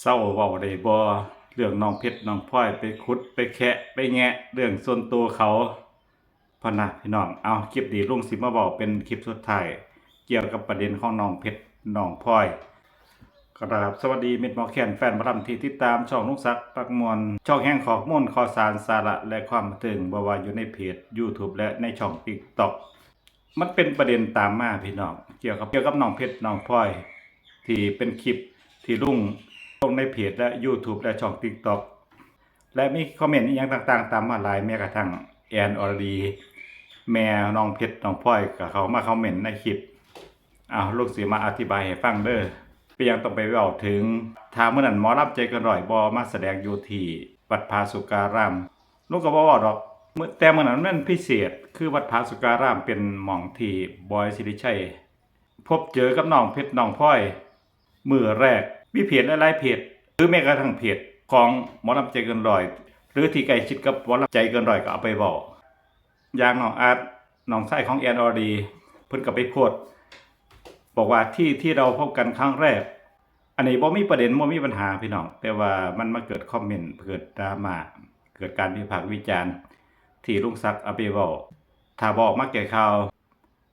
ເຊົາເວົ້າໄດ້ບໍ່ ເລື່ອງນ້ອງເພັດນ້ອງພອຍໄປຂຸດໄປແຄະໄປແງະເລື່ອງສ່ວນໂຕເຂົາ ພະນະພີ່ນ້ອງ. ເອົາ ຄລິບນີ້ລຸງຊິມາເວົ້າເປັນຄລິບສຸດທ້າຍ ກ່ຽວກັບປະເດັນຂອງນ້ອງເພັດນ້ອງພອຍ. ກະລາບສະຫວັດດີມິດໝໍແຄນ ແຟນໝໍລຳທີ່ຕິດຕາມຊ່ອງລຸງສັກປັກມ່ວນ ຊ່ອງແຫ່ງຂໍ້ມູນ ຂ່າວສານ ສາລະ ແລະ ຄວາມບັນເທີງ ບໍ່ວ່າຢູ່ໃນເພຈ YouTube ແລະ ໃນຊ່ອງ TikTok. ມັນເປັນປະເດັນຕາມມາພີ່ນ້ອງ ກ່ຽວກັບ ກ່ຽວກັບນ້ອງເພັດນ້ອງພອຍ ທີ່ເປັນຄລິບທີ່ລົງ ລົງໃນເພຈ ແລະ YouTube ແລະ ຊ່ອງ TikTok ແລະ ມີຄອມເມັນອີ່ຫຍັງຕ່າງໆຕາມມາຫຼາຍ ແມ້ກະທັ້ງແອນ ອອລະດີ ແມ່ນ້ອງເພັດນ້ອງພອຍ ກໍເຂົ້າມາຄອມເມັນໃນຄລິບ. ເອົາ ລຸງຊິມາອະທິບາຍໃຫ້ຟັງເດີ ເປັນຫຍັງຕ້ອງໄປເວົ້າເຖິງ ຖ້າມື້ນັ້ນໝໍລຳໃຈເກີນຮ້ອຍບໍ່ມາສະແດງຢູ່ທີ່ວັດຜາສຸກາລາມ ລຸງກໍບໍ່ເວົ້າດອກ ມື້ ແຕ່ມື້ນັ້ນມັນພິເສດ ຄືວັດຜາສຸກາລາມເປັນໝ່ອງທີ່ບອຍ ສິລິໄຊ ພົບເຈີກັບນ້ອງເພັດນ້ອງພອຍມື້ແລກ. ມີເພດຫຼາຍໆເພດ ຫຼືແມ້ກະທັ່ງເພດຂອງໝໍລຳໃຈເກີນຮ້ອຍ ຫຼືທີ່ໃກ້ຊິດກັບໝໍລຳໃຈເກີນຮ້ອຍ ກໍເອົາໄປເວົ້າ ຢ່າງນ້ອງອາດ ນ້ອງຊາຍຂອງແອນ ອອລະດີ ເພິ່ນກໍໄປໂພສ ບອກວ່າ ທີ່ ທີ່ເຮົາພົບກັນຄັ້ງແລກ. ອັນນີ້ບໍ່ມີປະເດັນ ບໍ່ມີບັນຫາພີ່ນ້ອງ ແຕ່ວ່າມັນມາເກີດຄອມເມັນ ເກີດດຣາມາ ເກີດການວິພາກວິຈານ ທີ່ລຸງສັກເອົາໄປເວົ້າ ຖ້າບໍ່ອອກມາແກ້ຂ່າວ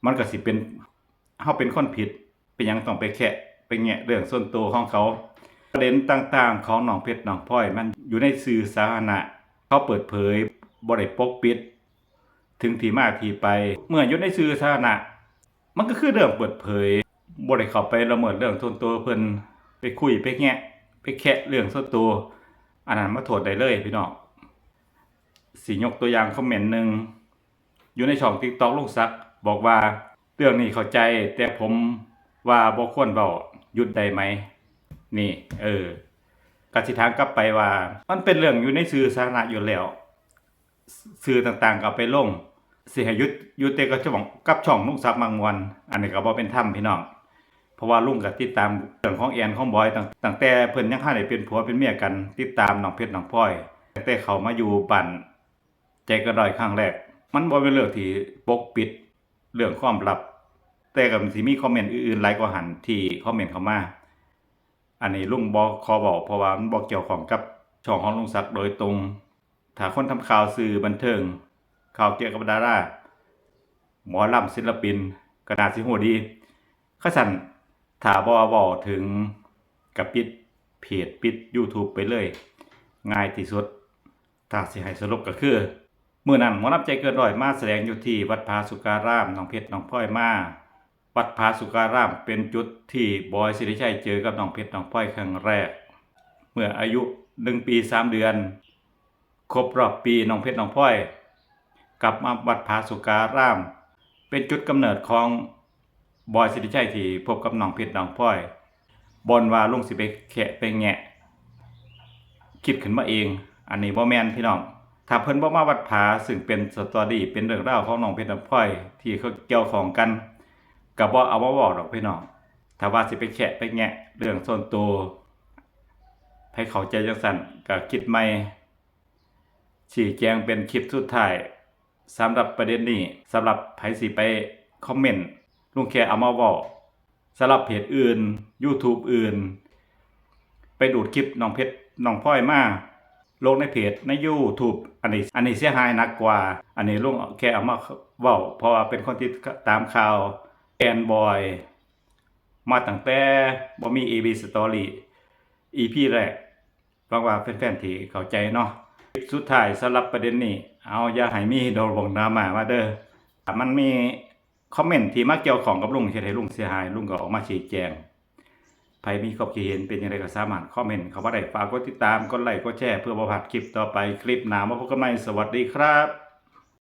ມັນກໍຊິເປັນ ເຮົາເປັນຄົນຜິດ ເປັນຫຍັງຕ້ອງໄປແຄະໄປແງະເລື່ອງສ່ວນໂຕຂອງເຂົາ. ປະເດັນຕ່າງໆຂອງນ້ອງເພັດນ້ອງພອຍ ມັນຢູ່ໃນສື່ສາທາລະນະ ເຂົາເປີດເຜີຍ ບໍ່ໄດ້ປົກປິດ ເຖິງທີ່ມາທີ່ໄປ. ເມື່ອຢູ່ໃນສື່ສາທາລະນະ ມັນກໍຄືເລື່ອງເປີດເຜີຍ ບໍ່ໄດ້ເຂົ້າໄປລະເມີດເລື່ອງສ່ວນໂຕເພິ່ນ ໄປຄຸຍໄປແງະໄປແຄະເລື່ອງສ່ວນໂຕ ອັນນັ້ນມາໂທດໄດ້ເລີຍພີ່ນ້ອງ. ຊິຍົກຕົວຢ່າງຄອມເມັນໜຶ່ງ ຢູ່ໃນຊ່ອງ TikTok ລຸງສັກ ບອກວ່າ ເລື່ອງນີ້ເຂົ້າໃຈ ແຕ່ຜົມວ່າບໍ່ຄວນເວົ້າ ຢຸດໄດ້ໄໝ? ນີ້ ເອີ ກໍຊິຖາມກັບໄປວ່າ ມັນເປັນເລື່ອງຢູ່ໃນສື່ສາທາລະນະຢູ່ແລ້ວ ສື່ຕ່າງໆກໍເອົາໄປລົງ ຊິໃຫ້ຢຸດ ຢຸດແຕ່ກັບຊ່ອງ ກັບຊ່ອງລຸງສັກມັກມ່ວນ ອັນນີ້ກໍບໍ່ເປັນທຳພີ່ນ້ອງ. ເພາະວ່າລຸງກໍຕິດຕາມເລື່ອງຂອງແອນຂອງບອຍ ຕັ້ງ ຕັ້ງແຕ່ເພິ່ນຍັງບໍ່ທັນໄດ້ເປັນຜົວເປັນເມຍກັນ ຕິດຕາມນ້ອງເພັດນ້ອງພອຍ ຕັ້ງແຕ່ເຂົ້າມາຢູ່ບ້ານໃຈເກີນຮ້ອຍຄັ້ງແລກ. ມັນບໍ່ແມ່ນເລື່ອງທີ່ປົກປິດເລື່ອງຄວາມລັບ ແຕ່ກໍຊິມີຄອມເມັນອື່ນໆຫຼາຍກວ່າຫັ້ນທີ່ຄອມເມັນເຂົ້າມາ. ອັນນີ້ລຸງບໍ່ຂໍເວົ້າ ເພາະວ່າມັນບໍ່ກ່ຽວຂ້ອງກັບຊ່ອງຂອງລຸງສັກໂດຍຕົງ. ຖ້າຄົນທຳຂ່າວສື່ບັນເທີງ ຂ່າວກ່ຽວກັບດາລາ ໝໍລຳ ສິນລະປິນ ກໍໜ້າຊິຮູ້ດີ. ຄັນຊັ້ນ ຖ້າບໍ່ເວົ້າເຖິງ ກໍປິດເພຈ ປິດ YouTube ໄປເລີຍ ງ່າຍທີ່ສຸດ. ຖ້າຊິໃຫ້ສະຫຼຸບກໍຄື ມື້ນັ້ນໝໍລຳໃຈເກີນຮ້ອຍມາສະແດງຢູ່ທີ່ວັດຜາສຸກາລາມ ນ້ອງເພັດນ້ອງພອຍມາ. ວັດຜາສຸກາລາມເປັນຈຸດທີ່ບອຍ ສິລິໄຊ ເຈີກັບນ້ອງເພັດນ້ອງພອຍຄັ້ງແລກ ເມື່ອອາຍຸໜຶ່ງປີສາມເດືອນ ຄົບຮອບປີນ້ອງເພັດນ້ອງພອຍກັບມາວັດຜາສຸກາລາມ ເປັນຈຸດກຳເນີດຂອງບອຍ ສິລິໄຊ ທີ່ພົບກັບນ້ອງເພັດນ້ອງພອຍ. ບໍ່ແມ່ນວ່າລຸງຊິໄປແຄະໄປແງະ ຄິດຂຶ້ນມາເອງ ອັນນີ້ບໍ່ແມ່ນພີ່ນ້ອງ. ຖ້າເພິ່ນບໍ່ມາວັດຜາ ຊຶ່ງເປັນສະຕໍຣີ ເປັນເລື່ອງລາວຂອງນ້ອງເພັດນ້ອງພອຍ ທີ່ເຂົາກ່ຽວຂ້ອງກັນ ກໍບໍ່ເອົາມາເວົ້າດອກພີ່ນ້ອງ. ຖ້າວ່າຊິໄປແຄະໄປແງະເລື່ອງສ່ວນໂຕ ໃຜເຂົ້າໃຈຈັ່ງຊັ້ນກໍຄິດໃໝ່. ຊີ້ແຈງເປັນຄລິບສຸດທ້າຍສຳລັບປະເດັນນີ້. ສຳລັບໃຜຊິໄປຄອມເມັນ ລຸງແຄ່ເອົາມາເວົ້າ. ສຳລັບເພຈອື່ນ YouTube ອື່ນ ໄປດູດຄລິບນ້ອງເພັດນ້ອງພອຍມາລົງໃນເພຈ ໃນ YouTube ອັນນີ້ ອັນນີ້ເສຍຫາຍໜັກກວ່າ. ອັນນີ້ລຸງແຄ່ເອົາມາເວົ້າ ເພາະວ່າເປັນຄົນຕິດຕາມຂ່າວແອນບອຍ ມາຕັ້ງແຕ່ບໍ່ມີ ເອບີ Story ອີພີແລກ. ຫວັງວ່າແຟນໆທີ່ເຂົ້າໃຈເນາະ. ສຸດທ້າຍສຳລັບປະເດັນນີ້ ເອົາ ຢ່າໃຫ້ມີດຣາມ່າ ດຣາມ່າມາເດີ. ຖ້າມັນມີຄອມເມັນທີ່ມາກ່ຽວຂ້ອງກັບລຸງ ເຮັດໃຫ້ລຸງເສຍຫາຍ ລຸງກໍອອກມາຊີ້ແຈງ. ໃຜມີຄວາມຄິດເຫັນເປັນຈັ່ງໃດກໍສາມາດຄອມເມັນເຂົ້າມາໄດ້. ຝາກກົດຕິດຕາມ ກົດໄລ ກົດແຊ ເພື່ອບໍ່ພາດຄລິບຕໍ່ໄປ. ຄລິບໜ້າມາພົບກັນໃໝ່. ສະຫວັດດີຄັບ.